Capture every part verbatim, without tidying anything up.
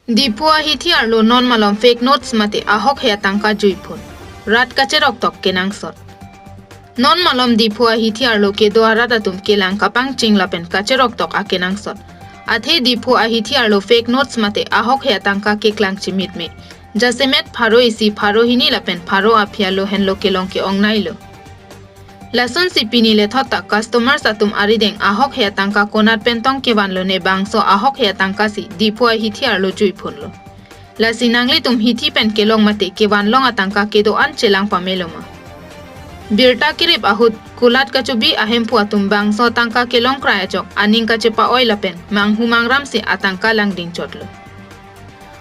Diphu ahithi arlo non malom fake notes mate ahokhe atangka juiphun. Rat kacheroktok kenangsot. Non malom Diphu ahithi arlo kedo arat atum kelang kapangcheng lapen kacheroktok akenangsot. Athe Diphu ahithi arlo fake notes mate ahokhe atangka keklang chimitme. Jasemet pharo isi, pharo hini lapen pharo aphi alo henlo kelong ke-ongnailo. Lasonsi pini lethot ta customers atum arideng ahokhe atangka konat pen tong kevanlo ne bangso ahokhe atangkasi Diphu ahithi arlo juiphunlo. Lasi nanglitum hithi pen kelong mate kevanlong atangka kedo-an chelang pamelo ma. Birta kerip ahut kulat kachobi ahemphu atum bangso atangka kelongkrai ajok aning kachepa-oi lapen manghu mangramsi atangka langdingchotlo.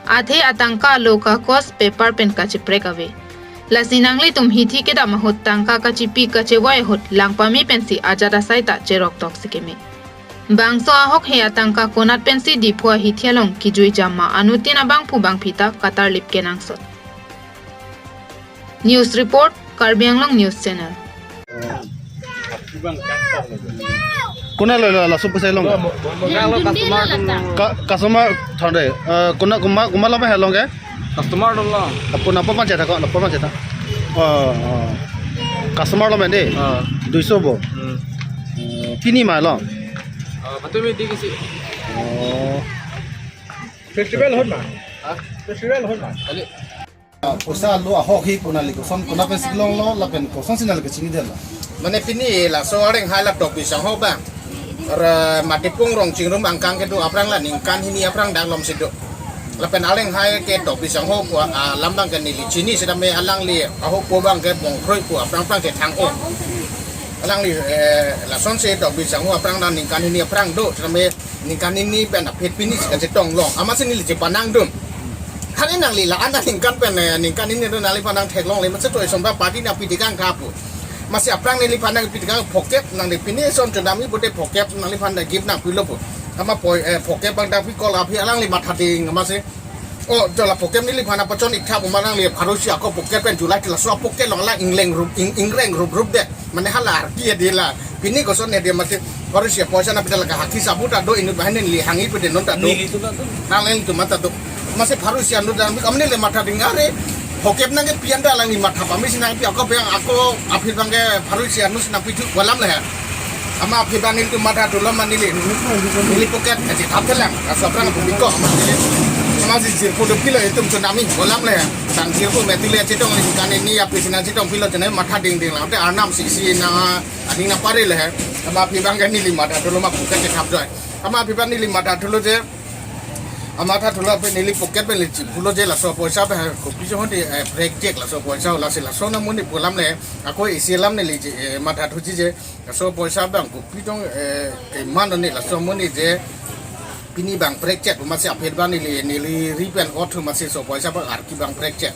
Athe atangka alo kakos paper pen kacheprek ave. Lasi nanglitum hithi kedam ahut tangka kachepi kachevoi ahut lang pame pensi ajat asai ta cheroktok sikeme. Bangso ahokhe atangka konat pensi Diphu ahithi along kejui jam ma anuttin abangphu bangphi ta katarlip kenangsot. News report, Karbi Anglong News Channel. Konat lo, lo, laso poisa long? Kalau customer atum. Ka-, customer thonde. Eh, konat, komat, komat lo ba halong ke? Customer atum lo. Apun apa macet ko? Apa macet? Oh, oh. Customer lo mende? Ah. Duiso bo. Hmm. Oh, pini ma lo? Ah, patumi di kisi. Oh. Festival ahut ma? Ha? Festival ahut ma? Kali. Poisa lo ahokhe pu nangli koson konat pensi kelonglo lapen kosonsi nangli kachinidetlo? Mane pini laso areng hai la Tokbi sangho abang. Ra Matipung Rongchingrum angkang kedo aphrang la ningkan hini aphrang dak lomsi do. Lapen areng hai ke Tokbi sangho pu alam abang ke neli chini setame alangli ahokpo abang ke Bongkroi pu aphrang aphrang ke thang-o. Alangli, eh, lasonsi Tokbi sangho aphrang la ningkan hini aphrang do setame ningkan hini pen aphi pini si kachetong long. Amatsi neli chepanangdun. Kali nangli la-an aningkan pen, eh, ningkan hini do nangliphan nangtheklongle. Amatsi to eson ba party nangpi tekang tha pu. Amatsi aphrang neliphan nangpi tekang phokep nangli pini eson chonami pute phokep nangliphan nang gift nangpilo pu. Amat poi, eh, phokep abang ta pi kol aphi alangli matha ding amatsi. Oh, jala phokep neliphan apachon ik tha pu ma nangli pharo isi ako phokep pen July ti laso phokep long la ingleng rup, ing-, ingreng rup rup de. Mane hala arki ya de la. Pini koson ya de mate pharo isi poisa nangpi ta la ke haki sabut ta do inut bahan neli hangji pute non ta do. Nelitum ta do. Nanglitum ta do. Amatsi pharo isi anut dan kami neli matha ding are. Phokep nangkepi anta alangli matha pamesi nangpi ako pen ako aphi abang ke pharo isi anut si nangpi thu pu alam le. Amat aphi abang nelitum matha thulo ma neli. Neli pocket aji thap thelang. Laso aphrang pu biko amat neli. Amatsi jirpo dopilo itum chonami pu alam le. Tang jirpo mati le chetong ningkan hini aphi si nangchetong pilo chonai matha dingding lang. Te arnam si si nang aning nangpare le. Amat aphi abang ke neli matha thulo ma pocket aji thap joi. Amat aphi abang neli matha thulo je. Amat matha thulo pen neli pocket pen neli chiphulo je laso poisa pen kopi jong hodi, eh, break chek laso poisa lasi laso amonit pu alam le. Ako isi alam neli je, eh, matha thuji je. Laso poisa abang kopi jong, eh, keman ne laso amonit je pini abang break chek amatsi aphi abang neli, neli ri pen ot thu amatsi laso poisa abang arki abang break chek.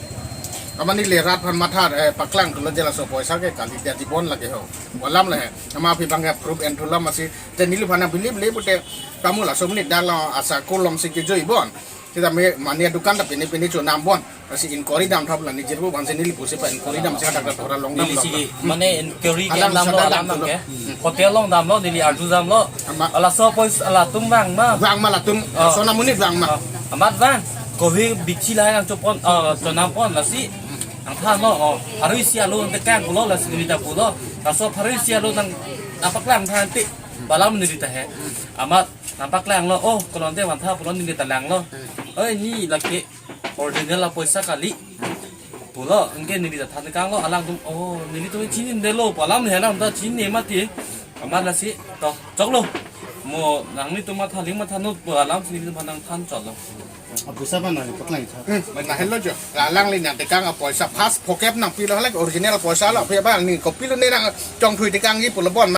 Amat neli rat aphan matha, eh, paklang thulo je laso poisa ke kali dia jibon lake ho. Pu alam le. Amat aphi abang ke proof en thulo amatsi. Te neliphan nang believe le pute kamu laso amonit dak la asa kolom si kejui bon. Sitame mane dukan ta pini pini chonam bon. Lasi inquiry dam thap la ni jirpo aphansi neli pusi pa inquiry damsi hadak ta thora long dam. Neli lo. Sigi, mane inquiry alam kedam lo sa alam damlo. Ke. Hmm. Hotel long damlo, neli arju damlo. Amat. Laso poisa latum vang ma. Vang ma latum. Oh. Laso amonit vang ma. Oh. Amat vang. Kohi bichi lahai nangchopon, oh, chonam pon lasi. Nangthanlo, oh. Pharo isi alo nangtekang pulo lasi neli ta pulo. Laso pharo isi alo nang nangpaklang tha ante. Pu alam neli ta he. Amat nangpaklanglo, oh, kolonte vantha pulo neli ta langlo. Oi, ne lake original apoisa kali. Pulo, anke neli ta than kanglo, alangtum, oh, nelitum chinidetlo, pu alam he alam ta chini mati. Amat lasi, to, choklo. Mo, nanglitum matha ling matha not, pu alam si nelitum nangthan chotlo. Apoisa abang nangpaklang tha. Hmm, nang helo jo. Alangli nangtekang apoisa first phokep nangpilo halak original poisa lo, aphi abang ne kopilo ne nangchongthui tekangji pulo bon.